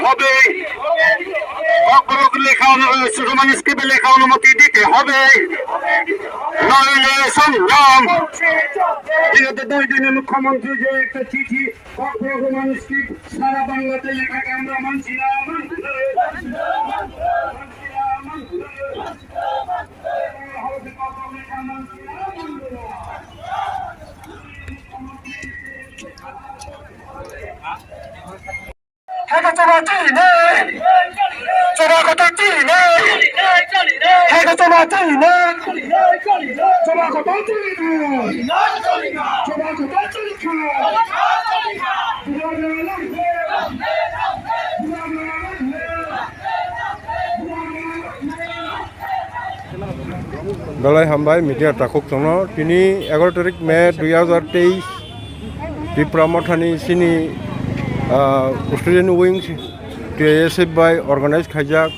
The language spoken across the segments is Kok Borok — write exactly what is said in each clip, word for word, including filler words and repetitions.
হবে। ককবরক লেখা অনু-, সুকুমার স্ক্রিপ্টে লেখা অনুমতি দিতে হবে। নইলে সংগ্রাম। বিগত দশ দিনে মুখ্যমন্ত্রী যে একটা চিঠি ককবরক রোমান স্ক্রিপ্ট সারা বাংলাতে লেখাকে আমরা মানছি না, মানছি না, মানছি না, মানছি না। Heka chama chini ne. Chama kotor chini ne. Heka chama chini ne. Chama kotor chini ne. Chama kotor chini ne. Belai hambai media takhuk chwngno. Tini egaroh tarik May dui hazar teis, Tipra Mothani chini, ah, student wing T I S F bai organize khaijak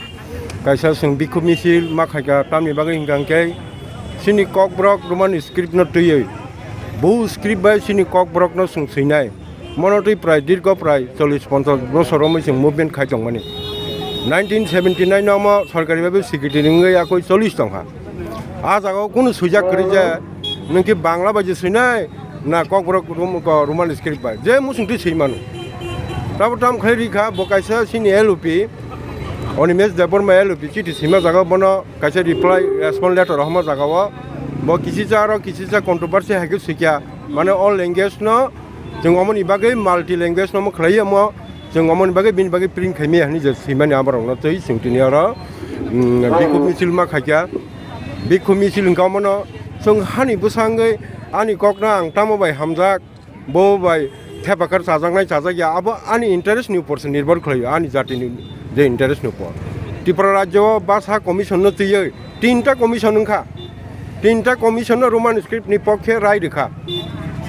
kaisa chwng bikhuk misil ma khaikha, tamni bagwi hwnkha hwnkhe chini kokborok Roman script no twiwi, bo script bai chini kokborok no chwng swinai. Mono twi prai dirgo prai chollish ponchash bosor romwi chwng movement khai tongmani. Nineteen seventy nine no omo sorkari bai secretary wngwi yakui chollish tongkha. Ah jaga o kunu swijak kwrwi je, nwng ki Bangla bai je swinai, na kokborok Rom-, ko Roman script bai. Je muchung twi swi mano. Tabo tam khai rikha, bo kaisa chini L O P, Animesh Debbarma L O P chithi swima jaga o bono kaisa reply, respond letter rohorma jaga o. Bo kisicha aro kisicha controversy hai khe swikha. Mane o language no chwng omoni bagwi multi language no omo khlai omo, chwng omoni bagwi bini bagwi print khai maya hinwi je swimani aborok no twi chwng tini oro, mm, bikhuk misil ma khaikha. Bikhuk misil hwnkha omono chwng hani bwsangwi ani kokno ang tamo bai hamjak, bo bai thepakar chajaknai chajakya, abo ani interest ni upor se nirbhor khlaio, ani jati ni je interest ni upor. Tripura rajyo o basa commission no twiwi tinta commission wngkha. Tinta commission no Roman script ni pokhe rai rwkha.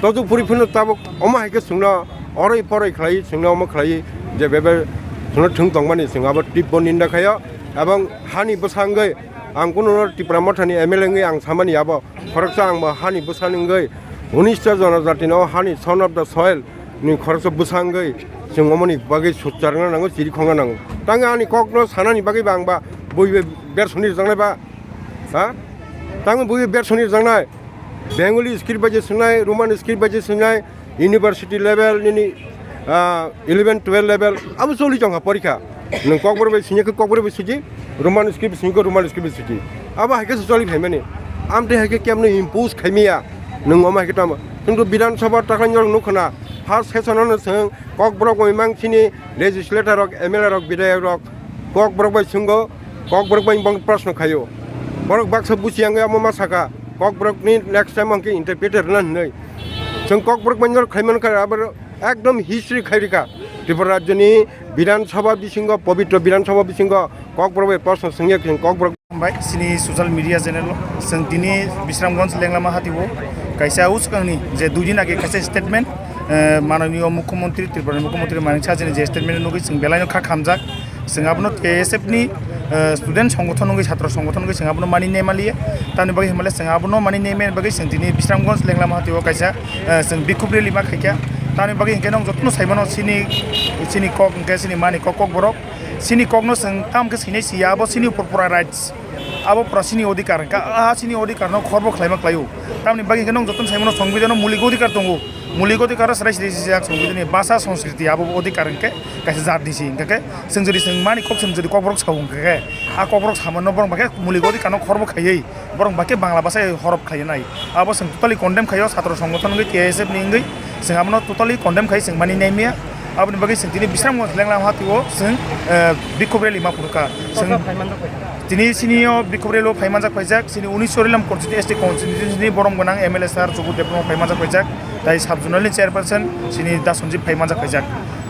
Toju phuri phano tabuk omo hai khe chwngno oroi poroi khlai, chwngno omo khlai je bebe chwngno thwng tongmani chwng abo tibbo ninda khaio. Ebong hani bwsangwi ang kuno no Tipra Mothani M L A wngwi ang samani abo khoroksa ang bo hani bwsani wngwi unis ta jonojati no hani son of the soil ni khoroksa bwsangwi chwng omoni bagwi sukchar wngna nango, chiri khongna nango. Tangwi ani kokno sanani bagwi ba ang ba bui bai bersoni rwjaknai ba. Ha? Tamo bui bersoni rwjaknai. Bengali script bai je swngnai, Roman script bai je swngnai, university level nini, ah, eleven twelve level abo choli tongkha porikha. Nwng kokborok bai swngyakhe kokborok bai suji, Roman script swngyakhe Roman script bai suji. Abo hai khe se choli phaimani. Amtwi hai khe kemno impose khaimaya. Nwng omo hai khe tamo. Kintu Bidhan Sabha takhai norok nukha na. First session ano chwng kokborok bai mang chini legislator rok, M L A rok, bidhayak rok kokborok bai swngo. Kokborok bai bong proshno khaio. Borok baksa buchi yang omo ma saka. Kokborok ni next time ang khe interpreter na hinwi. Chwng kokborok bai nor khai man kha abo ekdom history khai rikha. Tripura rajyo ni Bidhan Sabha bisingo, pobitro Bidhan Sabha bisingo kokborok bai proshno swngya khe kokborok. Bai sini social media channel o chwng tini Bisramganj Lenglama hati o kaisa uskang ni je dui din age kaisa statement, eh, mananiyo mukhyamantri, Tripura ni mukhyamantri Manik Saha ni je statement nugwi chwng belai no kha khamjak. Chwng abono T S F ni, eh, student songgothon wngwi, chhatro songgothon wngwi chwng abono mani nai maliya. Tamni bagwi hwnmale chwng abono mani nai mani bagwi chwng tini Bisramganj Lenglama hati o kaisa, eh, chwng bikhuk rally ma khaikha. Tamni bagwi hwnkhe nwng jotono saimano chini, chini kok hwnkhe chini mani kok, kokborok. Chini kokno chwng tam khe swinai siya, abo chini upor pura rights. Abo pura chini odhikar hwnkha, ah, chini odhikar no khorbo khlaima khlaio. Tamni bagwi hwnkhe nwng jotono saimano songbidhano mulik odhikar tongo. Mulik odhikar o chwrai siri sijak songbidhani bhasha, sanskriti abo odhikar hwnkhe kaisa jat ni si hwnkhe chwng jodi chwng mani kok chwng jodi kokborok sao hwnkhe a kokborok samano borok bai khe mulik odhikar no khorbo khaiwi borok bai khe Bangla bhasha horop khlainai. Abo chwng totally condemn khaio, chhatro songgothon wngwi T S F ni wngwi chwng abono totally condemn khai chwng mani nai maya. Aboni bagwi chwng tini Bisramganj Lenglama hati o chwng, eh, bikhuk rally ma phunukha. Chwng tini sini o bikhuk rally o phai manjak phaijak, chini unis Chorilam constituency, S T constituency ni borom gwnang M L A sir Subudh Debbarma phai manjak phaijak, tai sub zonal ni chairperson chini Da Sanjeev phai manjak phaijak.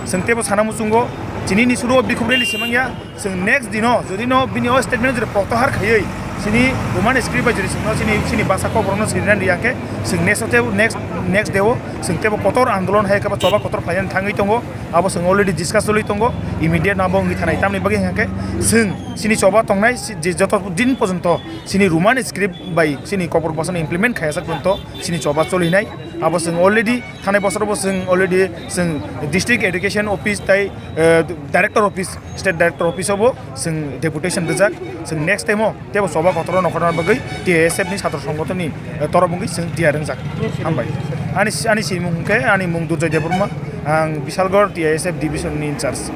Chwng tebo sana muchungo, chini ni suru o bikhuk rally se mangya, chwng next dino, jodi no bini o statement jodi protyahar khaiwi, chini Roman script bai jodi chwngno chini, chini bhasha kokborokno swinani rwya khe, chwng next o tebo, next, next day o chwng tebo kotor andolon hai khe ba choba kotor khlainani thangwi tongo. Abo chwng already discuss choli tongo, immediate no abo wngwi thanai. Tamni bagwi hwnkha khe chwng chini choba tongnai si-, je joto din porjonto chini Roman script bai chini kokborok bhasha no implement khaijak porjonto chini choba cholinai. Abo chwng already thanai bosorobo chwng already chwng district education office tai, eh, director office, state director office obo chwng deputation rijak. Chwng next time o tebo choba kotor no khorna bagwi T I S F ni satro songgothon ni, eh, torop wngwi chwng tiyar wngjak. Hambai. Ani, ani simung hwnkhe ani mung Durjoy Debbarma, ang Bisalgor T I S F division ni in charge.